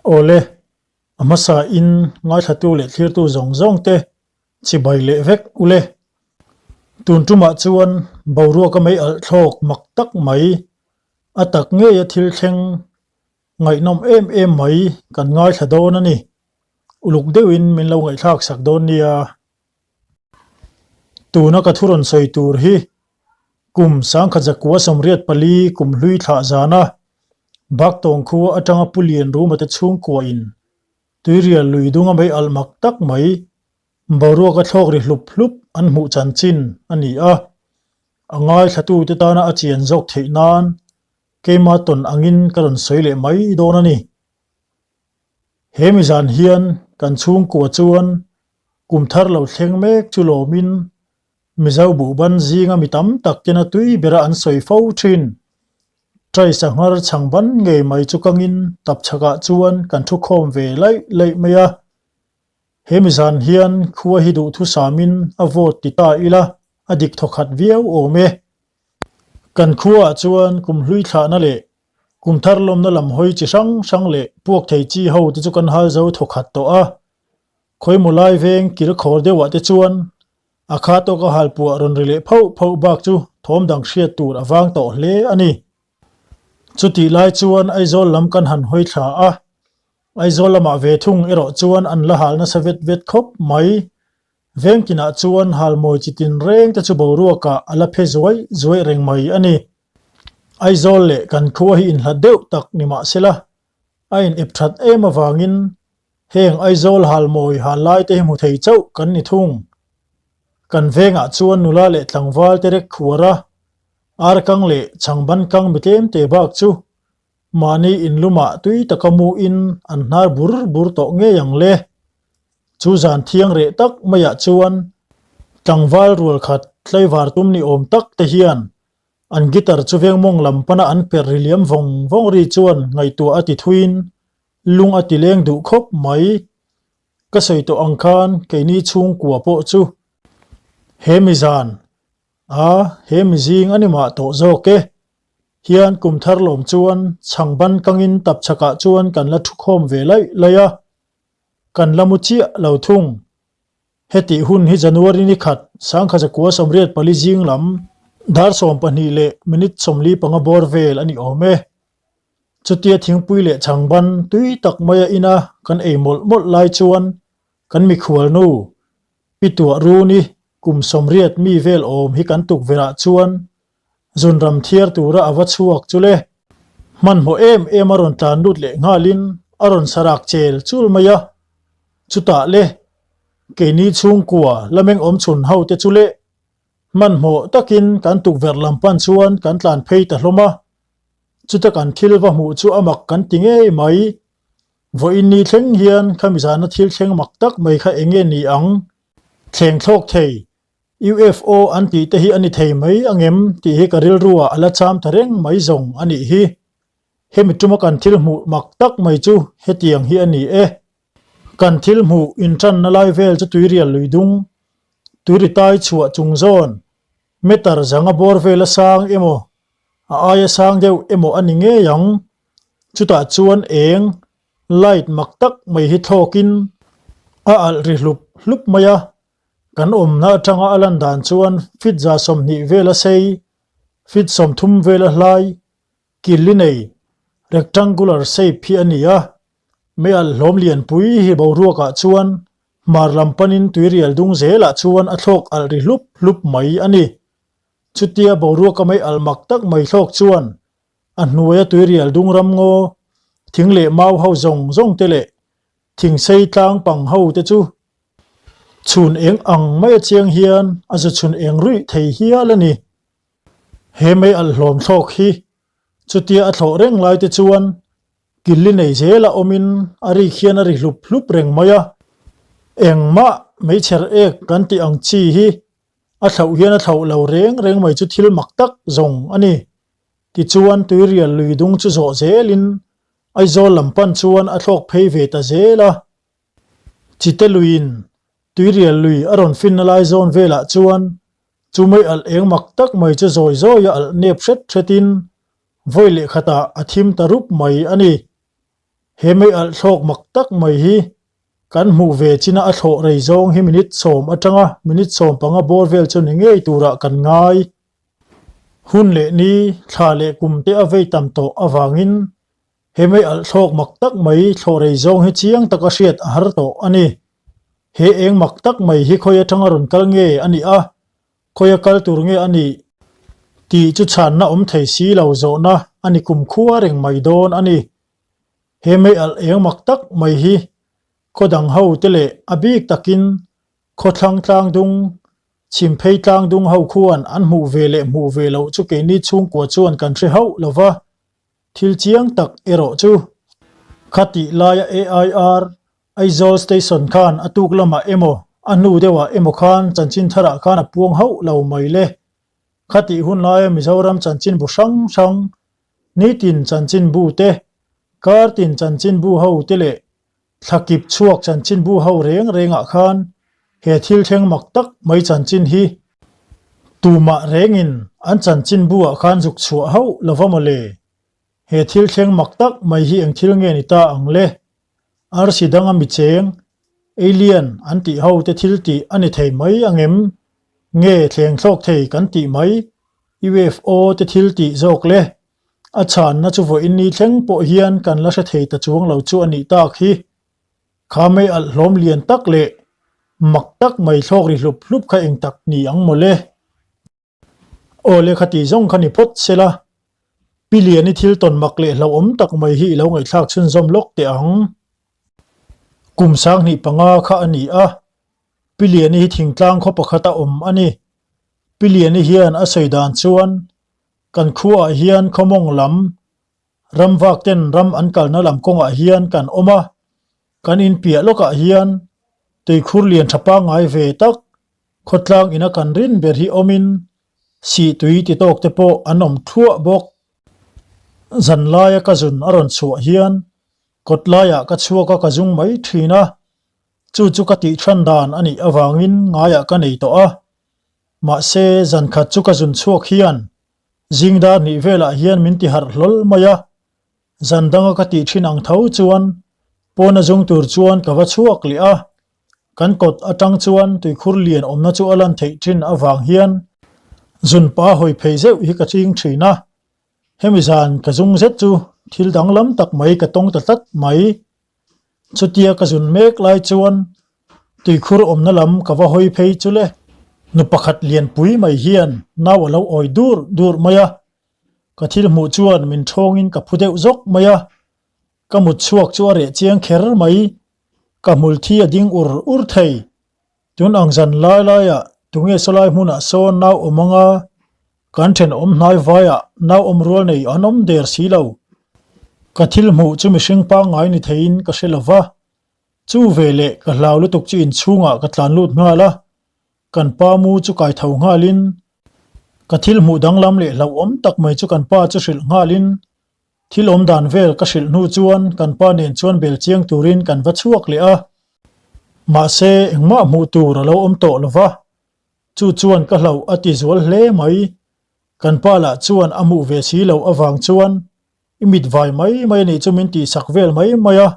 Awle, a hmasa in ngaithlatu leh thlirtu zawng zawng te chibai leh vek ule. Tun tumah chuan boruaka mei alh thlawk mak tak mai, a tak ngeia thil thleng ngaihnawm em em mai kan ngaithla dawn a ni. Uluk deuhin min lo ngaihthlak sak dawn nia. Tuna ka thu rawn sawi tur hi kum sangkhat zakua 84 kum hlui thlah zana Baktawng khua atanga Pu Lianruma te chhungkuain Tuirial lui dunga mei alh mak tak mai boruaka thlawk ri hlup hlup an hmuh chanchin a ni a. A ngaithlatute tana a chian zawk theih nan keima tawn angin ka rawn sawi leh mai dawn a ni. He mi zan hian kan chhungkua chuan kum thar lo thleng mek chu lawmin Mizo buhban zinga mi tam tak tena tui bera an sawi fo thin. Trai sanghar chhang ban ngei mai chu kangin tapchhakah chuan kan thu khawm ve laih laih mai a. He mi zan hian khua hi duhthusamin a vawt ti ta ila a dik thawkhat viau awm e. Kan khuaah chuan kum hlui thlahna leh kum thar lawmna lam hawi chi hrang hrang leh puak thei chi ho te chu kan hal zo thawkhat tawh a. Khawimaw lai veng kil khawr deuhah te chuan a kha tawka halpuah rawn ri leh phauh phauh bak chu thawm dang hriat tur a vang tawh hle a ni. Chutih lai chuan Aizawl lam kan han hawi thla a, Aizawl lamah ve thung erawh chuan an la hal nasa vet vet khawp mai. Veng kinah chuan halmawi chi tinreng te chu boruakah a la phe zuai zuai reng mai a ni. Aizawl leh kan khua hi inhlat deuh tak ni mahsela a in ep that em avangin heng Aizawl halmawi hal lai te hi hmu thei chauh kan ni thung. Kan vengah chuan nula leh tlangval te rek khuar a, arkang leh chhangban kang mi tlem te bak chu mahni inlumah tui taka mu in an hnar bur bur tawh ngei ang le. Chu zan thiang reh tak maiah chuan tlangval rual khat tlaivar tum ni awm tak te hian An guitar chu veng mawng lam pana an perh ri liam vawng vawng ri chuan ngaihtuah a ti thuiin lung a ti leng duh khawp mai. Ka sawi tawh ang khan keini chhungkua pawh chu he mi zan a he mi zing a ni mah tawh zawk e. Hian kum thar lawm chuan chhang ban kangin tapchhakah chuan kan la thu khawm ve laih laih a, kan la mu chiah lo thung. Hetih hun hi January ni khat, 1984 zing lam dar 12 leh minute 45 bawr vel a ni awm e. Chutia thingpui leh chhangban tui tak maia ina kan ei mawlh mawlh lai chuan kan mikhualnu Pi Tuah Runi kum 80 mi vel awm hi kan tukverhah chuan Zunram thiar tura a va chhuak chu le. Hmanhmawh em em a rawn tlan lut leh nghalin a rawn sarak chel chul mai a. Chutah le, keini chhungkua la meng awm chhun ho te chu le. Hmanhmawh takin kan tukverh lam pan chuan kan tlan phei ta hlawm a. Chuta kan thil va hmuh chu a mak kan ti ngei mai. Vawiin ni thleng hian khami zana thil thleng mak tak mai kha eng nge ni ang? Thleng thlawk thei UFO an tih te hi a ni thei mai angem tih hi ka rilru ah a la cham ta reng mai zawng a nih hi. Hemi tuma kan thil hmuh mak tak mai chu hetiang hi a ni e. Kan thil hmuh intanna lai vel chu tuirial lui dung, tuiri tai chhuah chung zawn, meter zanga bawr vel a sang emaw, a aia sang deuh emaw a ni ngei ang. Chutah chuan eng, light, mak tak mai hi thlawkin a alh ri hlup hlup mai a. Kan awmna atanga a lan dan chuan feet 20 vela sei, feet 30 vela hlai, kil i nei, rectangular shape hi a ni a. Mei alh hlawm lianpui hi boruakah chuan hmar lam panin tuirial dung zelah chuan a thlawk alh ri hlup hlup mai a ni. Chutia boruaka mei alh mak tak mai thlawk chuan a hnuaia tuirial dung ramngaw, thing leh mau ho zawng zawng te leh Thingsei tlang pang ho te chu chhun eng ang mai a chiang hian a zu chhun eng ruih thei hial a ni. He mei alh hlawm thlawk hi chutia a thlawh reng lai te chuan killi nei zela awmin a rik hian a ri hlup hlup reng mai a. Engmah meichher ek kan tih ang chi hi a thlauh hian a thlauh lo reng reng mai chu thil mak tak zawng a ni. Tichuan tuirial lui dung chu zawh zelin Aizawl lam pan chuan a thlawk phei ve ta zel a. Chite luiin Tuirial lui a rawn finna lai zawn velah chuan chu mei alh eng mak tak mai chu zawi zawi a alh nep hret hretin vawi leh khatah a thim ta rup mai a ni. He mei alh thlawk mak tak mai hi kan hmuh ve china a thlawh rei zawng hi minute sawm atanga minute 15 bawr vel chu ni ngei turah kan ngai. Hun leh ni, thla leh kum te a vei tam tawh avangin he mei alh thlawk mak tak mai thlawh rei zawng hi chiang taka hriat a har tawh a ni. He eng mak tak mai hi khawi atanga rawn kal nge a nih a, Khawia kal tur nge a nih tih chu chhanna awm thei si lo zawhna a ni kumkhua reng mai dawn a ni. He mei alh eng mak tak mai hi khaw dang ho te leh a bik takin khawthlang tlang dung, chhimphei tlang dung ho khuan an hmuh ve leh hmuh ve loh chu keini chhungkua chuan kan hre hauh lo va, thil chiang tak erawh chu khatih laia AIR Aizawl Station khan a tuk lamah emaw, a hnu deuhah emaw khan chanchin tharah khan a puang hauh lo mai le. Khatih hun laia Mizoram chanchinbu hrang hrang, nitin chanchinbu te, kartin chanchinbu ho te leh thlakip chhuak chanchinbu ho reng rengah khan he thil thleng mak tak mai chanchin hi tumah rengin an chanchinbu ah khan zuk chhuah hauh lova mawle. He thil thleng mak tak mai hi eng thil nge ni ta ang le? Arsi danga mi cheng, alien, an tih ho te thil tih a ni thei mai ang em? Nge thleng thlawk thei kan tih mai, UFO te thil tih zawk le? A chhanna chu vawiin ni thleng pawh hian kan la hre thei ta chuang lo chu a nih tak hi. Kha mei alh hlawm lian tak leh mak tak mai thlawk ri hlup hlup kha eng tak ni ang mawle? Aw lehkha tih zawng kha ni phawt se la, Pi Liani thil tawn mak leh hlauhawm tak mai hi i lo ngaihthlak chhunzawm lawk teh ang. Kum 2005 kha a ni a, Pi Liani hi thingtlang khaw pakhata awm a ni. Pi Liani hian a sawi dan chuan, Kan khuaah hian khawmawng lam, ramvak ten ram an kalna lam kawngah hian kan awm a, kan inpiah lawkah hian tuikhur lian tha pangngai ve tak Khawtlang ina kan rin ber hi awmin sih tui ti tawk te pawh an awm thluah bawk. Zan laia ka zun a rawn chhuah hian kawt laiah ka chhuak a ka zung mai thin a, chu chu ka tih than dan a nih avangin ngaiah ka nei tawh a. Mahse zan khat chu ka zun chhuak hian zing dar hnih velah hian min ti harh hlawl mai a, zan danga ka tih thin ang tho chuan pawna zung tur chuan ka va chhuak leh a. Kan kawt atang chuan tuikhur lian awmna chu a lan theih thin avang hian zunpa hawi phei zeuh hi ka ching thin a, hemi zan ka zung zet chu thil danglam tak mai ka tawng ta tlat mai. Chutia ka zun mek lai chuan tuikhur awmna lam ka va hawi phei chu le, nu pakhat lianpui mai hian nau a lo awi dur dur mai a, ka thil hmuh chuan min thawngin ka phu deuh zawk mai a, ka mut chhuak chu a reh chiang kher mai. Ka hmul thi a ding ur ur thei. Tun ang zan lai laiah tunge sawlai hmunah sawn nau awm anga kan thenawm hnai vaiah nau awm rual nei an awm der si lo. Ka thil hmuh chu mihring pangngai ni theiin ka hre lo va. Chu ve leh ka hlau lutuk chu inchhungah ka tlan lut nghal a, kan pa mu chu kai tho nghalin ka thil hmuh danglam leh hlauhawm tak mai chu kan pa chu hrilh nghalin Thil awm dan vel ka hrilh hnu chuan kan pa nen chuan bel chiang turin kan va chhuak leh a, mahse engmah hmuh tur a lo awm tawh lo va, chu chuan ka hlauh a ti zual hle mai. Kan pa lah chuan a hmuh ve si loh avang chuan i mit vai mai mai a nih chu min tihsak vel mai mai a,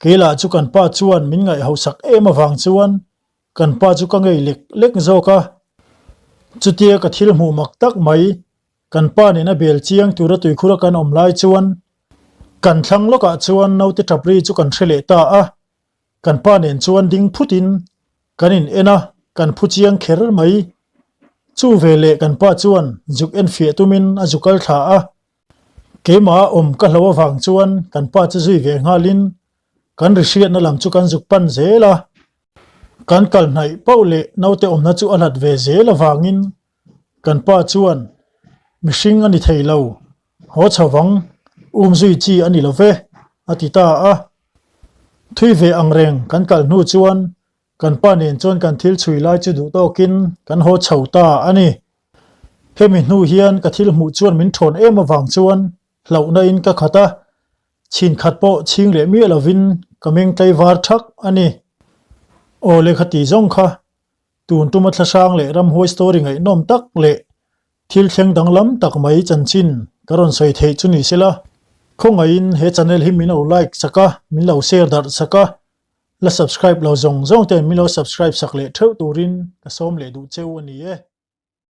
kei lah chu kan pa chuan min ngaihhosak em avang chuan kan pa chu ka ngei lek lek zawk a, chutia ka thil hmuh mak tak mai Kan pa nena bel chiang tura tuikhura kan awm lai chuan kan thlang lawkah chuan naute tap ri chu kan hre leh ta a, kan pa nen chuan ding phutin kan in en a, kan phu chiang kher mai. Chu ve leh kan pa chuan zuk en fiah tumin a zu kal thla a, keimah a awm ka hlo avang chuan kan pa chu zui ve nghalin kan ri hriatna lam chu kan zuk pan zel a, kan kal hnaih pauh leh naute awmna chu a hlat ve zel avangin Kan pa chuan, Mihring a ni thei lo, haw chho vang, um zui chi a ni lo ve, a ti ta a. Thui ve ang reng kan kal hnu chuan kan pa nen chuan kan thil chhui lai chu duh tawkin kan haw chho ta a ni. Hemi hnu hian ka thil hmuh chuan min thawn em avang chuan hlauhna in ka khat a, chhin khat pawh chhing leh miah lovin ka meng tlaivar thak a ni. Aw lehkha ti zawng kha Tun tuma thlahrang leh ramhuai story ngaihnawm tak leh thil thleng danglam tak mai chanchin ka rawn sawi theih chu ni sela. Khawngaihin he channel hi min lo like sak a, min lo share darh sak a, la subscribe lo zawng zawng ten min lo subscribe sak leh theuh turin ka sawm leh duh cheu a ni e.